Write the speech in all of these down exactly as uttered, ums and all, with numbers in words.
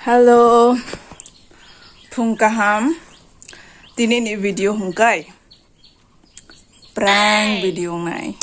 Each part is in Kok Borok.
Hello, phung kaham. Tini ni video hwnkhe prank video wngnai.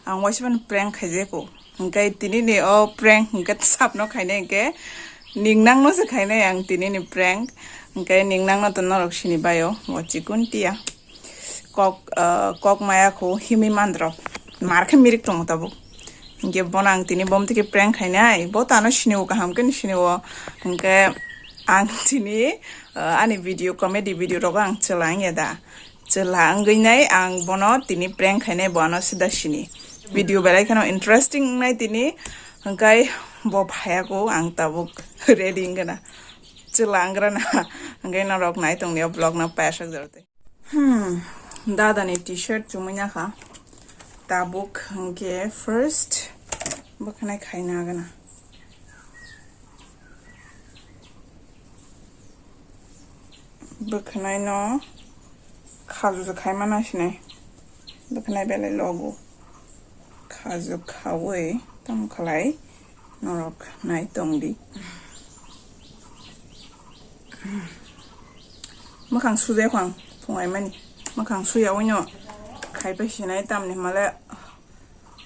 Ang waisa phano prank khaijago. Hwnkhe tini ni o prank hwnkhe sapno khainai hwnkhe ningnang no se khainai ang tini ni prank. Hwnkhe ningnang no to norok sini bai o, o chikun tia. Kok, ah, kok maya kho himwi mandrok. Mar khe mirik tongo tabuk. Hwnkhe bono ang tini bom tiki prank khainai. Bo tano sini o kaham khe sini o. Hwnkhe ang tini, ah, ani video, comedy video rogo ang chwla wngya da. Chwla wngwi nai ang bono tini prank khainai bo ano sida sini. Video belai kheno interesting wngnai tini. Hwnkhe bo phaiya kho ang tabuk ready wngkha na. Chwla wngkha na. Hwnkhe norok nai tongni o vlog no paisak jordi. Hmm, dada ni t-shirt chumui nakha. Tabuk hwnkhe first bwkhanai khaina gana. Bwkhanai no khaju se khaima na sinai. Bwkhanai belai logo. Khaju khaui tamo khlai norok nai tongdi. Mwkhang sujai khwang phungaimani. Mwkhang suya uino khaipai sinai tamni hwnmale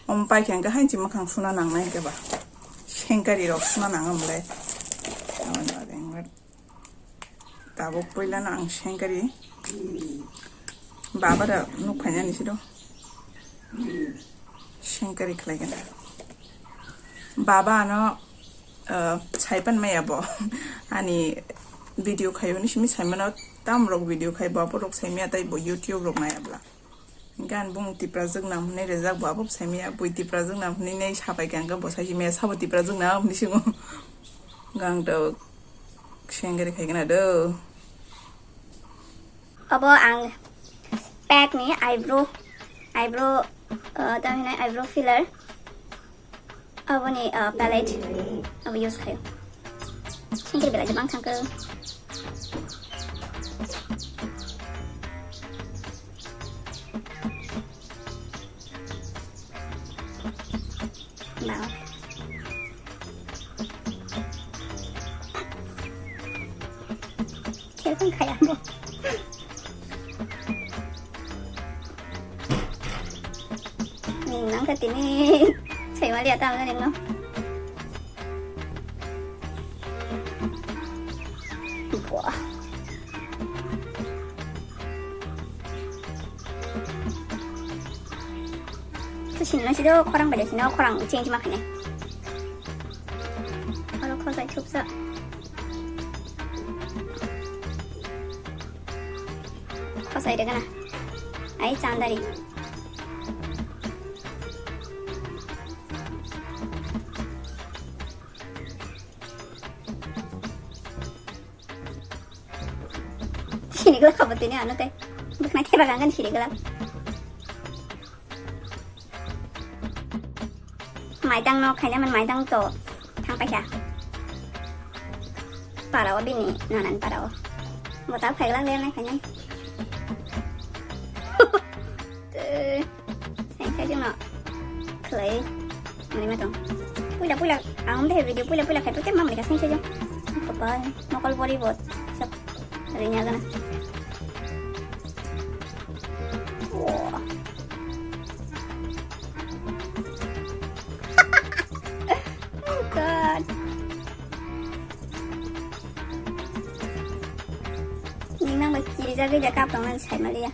om paikha hwnkhe hainsi mwkhang suna nangnai hwnkhe ba. Sengkari rok suna nang wngmale. Tamoni bagwi ang Tabuk puila no ang sengkari baba da nuk khainani siro sengkari khlai gana. Baba ano, ah, saipan maya bo ani video khayo ni simi saimano tam rok video khai bo rok saimya tai bo YouTube rok naya bla. Gan bung Tiprajwk nam hwnwi rwjak bo, abo bwsai maya bui Tiprajwk nam hwnwi nai sapai kha, hwnkhe bo sai maya sabo Tiprajwk nam hwnwi swngo. Gang to sengri khai gana do. Abo ang pack ni eyebrow, eyebrow, uh, tamo hinai eyebrow filler. Aboni, ah, palette abo use khaio. Singkir belai jabang thangkhe. Wow. Khelpang khaya bo. Ning nang ka tini. Sai mali ata ang ning no. Buah. Sini nang sido khorang bade sini khorang change makanya. Aro khosai thupsa. Khosai de gana. Ai chandari. Sini gula khabo tini ano te. Bukna theba gangan sini gula. Maidang no khaina man maidang to thang paikha. Parao bini nanan parao. Bota phaigla le nai khaina. Te, sai sai jingno khlai mani matong. Puila puila ang de video puila puila khai pute mamri ka sai sai jing. Kapai mokol bori bot. Sab rinya gana. Wow. Oh God. Ning nang bai kiri jagwi da kap tong nang sai maliya.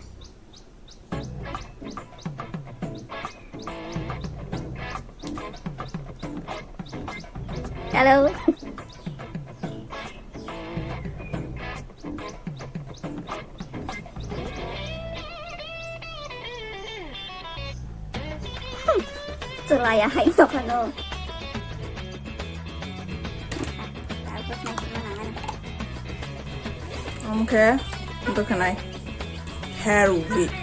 Hello. Chwlaya hai dokhano. Omo khe dokhonai hair wig.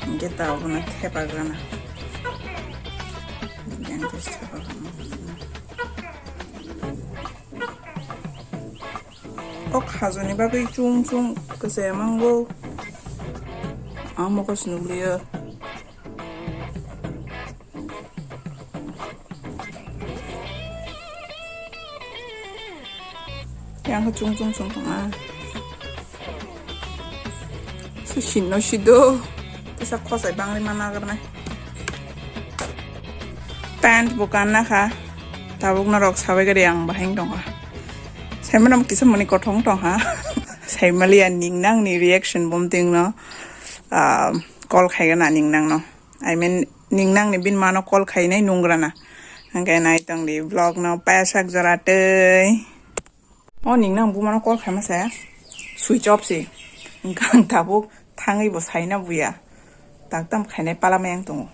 Hingke ta obono thepagrana. Yang khe thepagrana. O khajoni bagwi chung chung kwchaya mango. Ang mokos nugliyo. Yang khe chung chung chung tong a. Susin no sido. Kisa khosai bangli mana garnai. Pant bo kanna kha. Tabuk norok sabai gari ang bahai tong kha. Saimano kisa mani kothong tong kha. Saimaliya ningnang ni reaction bom ting no. Ah, call khai gana ningnang no. I mean, ningnang ni bin mano call khainai nungrana. Hingke nai tong di vlog no pasak jora tei. O ningnang bumano call khaima se switch off se. Hingke ang tabuk thangwi bo saina buya. Tak tam khainai pala mayang tongo.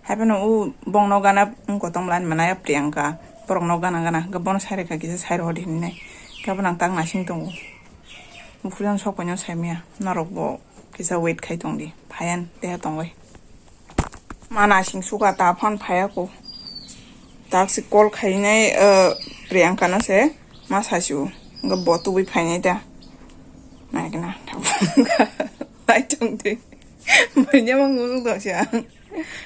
Haibano o bongno gana wngkotong mlai manaya Priyanka. Borokno gana gana hingke bono sai rwkha kisa sai rw hodi hinwi nai. Hingke bono ang tak nasing tongo. Buphuru jani sok paino saimaya. Norok bo kisa wait khai tong di. Phayan teha tongwi. Mana sing suka ta phan phaya ko. Tak si call khainai, eh, Priyanka no se ma sa siu. Nga bo tubui phainai ta. Nai kena. Nai tong di. Manya mang ngulung tong siya.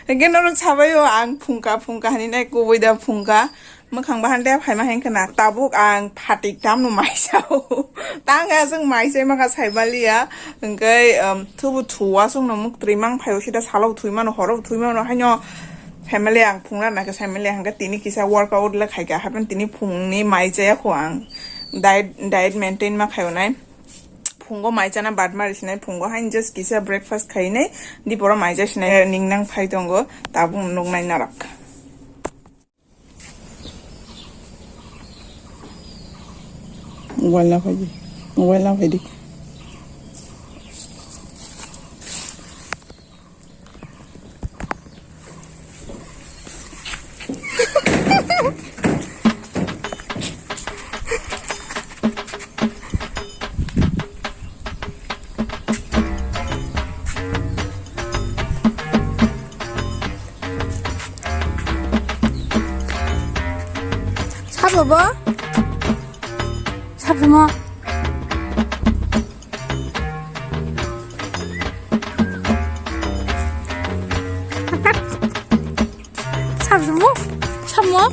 Again norok sabai o ang phungka phungka hani nai kubui da phungka. Mwkhang bahan de phaima hengkhe na tabuk ang phatik tamno maisao. Tang khe aswk maisai makha saimaliya. Hwnkhe, um, thubu thu aswkno mwktwi mang phaio sida salo thwi mano horo thwi mano haino family ang phungra nakhe family hwnkhe tini kisa workout le khaikha hapheno tini phungni maisaya kho ang. Diet, diet maintain ma khaio nai. Phungo maisana bad mari sinai phungo hain just kisa breakfast khainai diporo maisa sinai ningnang phai tongo tabuk nuknai narok. Mobile na phaidi. Mobile na phaidi. Sabo bo? Sabo mo? Sabo mo? Sabo mo?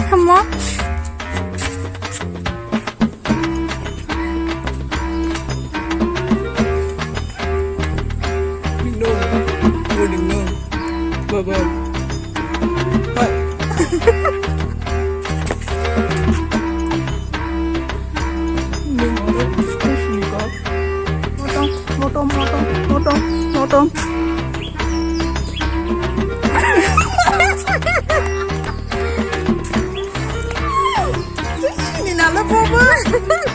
Sabo mo? No, no, no. Baba. Hai. Motong, motong, motong, motong, motong. Sini nalo baba.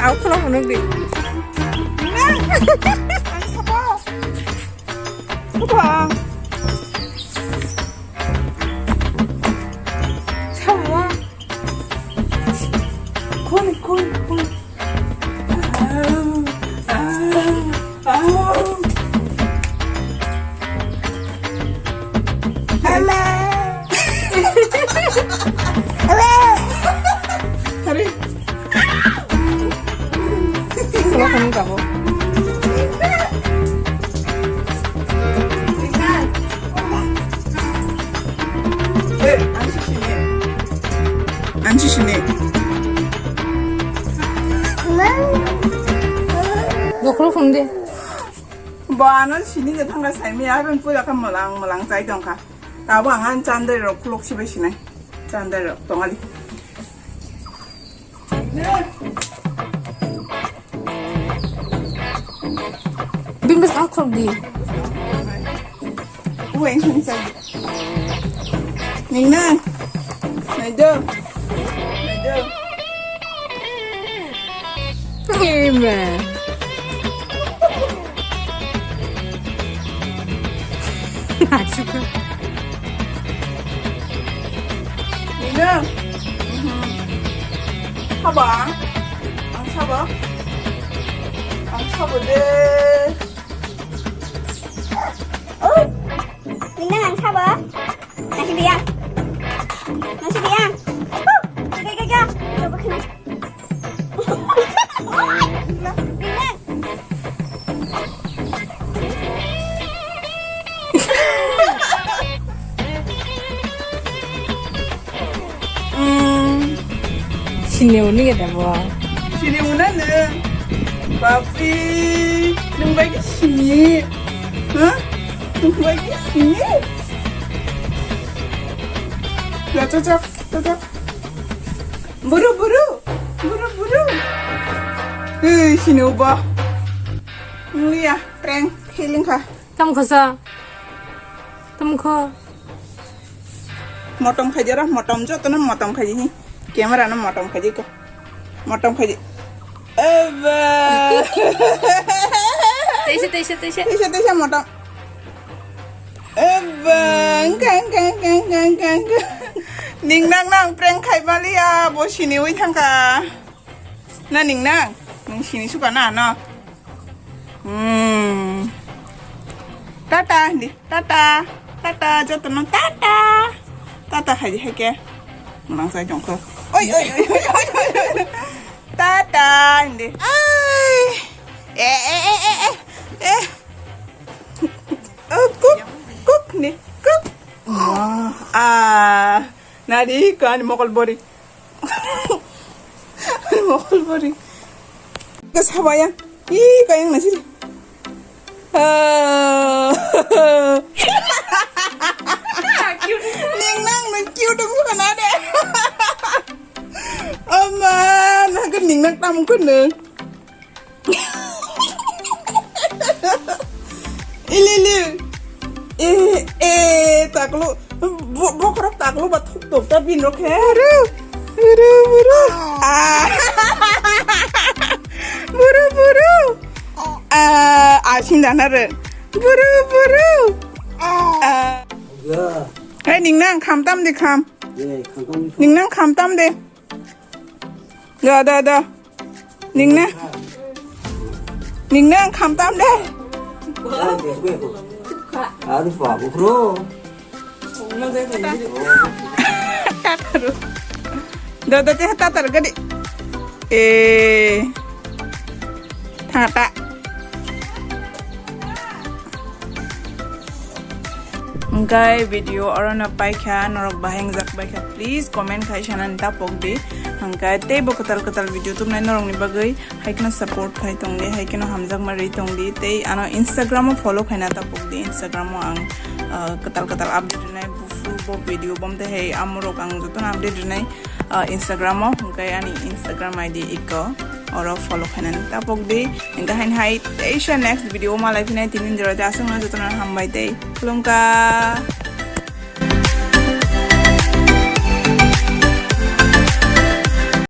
Aku kalau menunggu. Nang. Ang sapa? Sapa? Sapa? Koi, koi, koi. Au, au, au. Mama. Mama. Hari. Kalau kamu kamu. Eh, ansi sini. Ansi sini. Dokro phone de. Bo ano sini je thangla saimi, abang pura ka malang malang chai tongkha. Tabo ang an chandai rok khulok sibai sinai. Chandai rok tongali. Bing bas ang khulok di. Uwe, ini saya. Nina. Naido. Naido. Amen. Nina. Mhm. Sabo? Ang sabo? Ang sabo de. Oh. Nina ang sabo? Nasi biang. Nasi biang. Huh. Ga, ga, ga. Coba kena. Nina. Hmm. Sini uni kita bo. Sini muna nwng. Bapri, nwng bai khe sini. Ha? Nwng bai khe sini. Ya, cha, cha, cha, cha. Buru, buru. Buru, buru. Hei, sini uba. Nwng liya, prank, feeling kha. Tamo kha sa. Tamo kha. Motom khaijara, motom jotono motom khaiji hi. Camera no motom khaiji ko. Motom khaiji. Eba. Teisa, teisa, teisa. Teisa, teisa motom. Eba, engka, engka, engka. Ning nang nang prank khai maliya, bo sini ui thangkha. Na ning nang, nung sini suka na no. Hmm. Tata, hindi. Tata. Tata, jotono tata. Tata, haji, hake. Manang sai jongko. Oi, oi, oi, oi, oi, oi. Tata, hindi. Ai. Eh, eh, eh, eh, eh. Eh. Oh, kuk, kuk, ni, kuk. Ah, ah. Nadi, kan mokol bori. Mokol bori. Ke sabaya. Ih, kayang nasi. Ah. Ning nang nang cute dong suka nade. Ama, nang ke ning nang tam ke nang. Ili, ili. Eh, eh, taklu. Bo-, bokrok taklu ba thuk tok ta bin rok he. Buru, buru, buru. Ah. Buru, buru. Ah, asing dana re. Buru, buru. Ah. Ya. Eh, ning nang kham tam de kham. Ye, kham tam. Ning nang kham tam de. Da, da, da. Ning na. Ning na kham tam de. Aduh, Pak Bro. Tataru. Da, da, teh tatar gadi. Eh. Thata. Hingkai video orono paikha, norok bahai wngjak baikha, please comment khai sanani tapok di. Hingkai teibo kwtal kwtal video tubnai norokni bagwi, haikheno support khai tongdi, haikheno hamjakma rwi tongdi, tei ano Instagram o follow khaina tapok di. Instagram o ang, ah, kwtal kwtal update rwnai, buphuru bo video bom tei hai amorok ang jotono update rwnai. Ah, Instagram o, hingkai ani Instagram I D iko, oro follow khainani tapok di. Hingkai hain hai teisa next video o malai phinai, tini jora de aswkno jotono hambai tei khulumkha.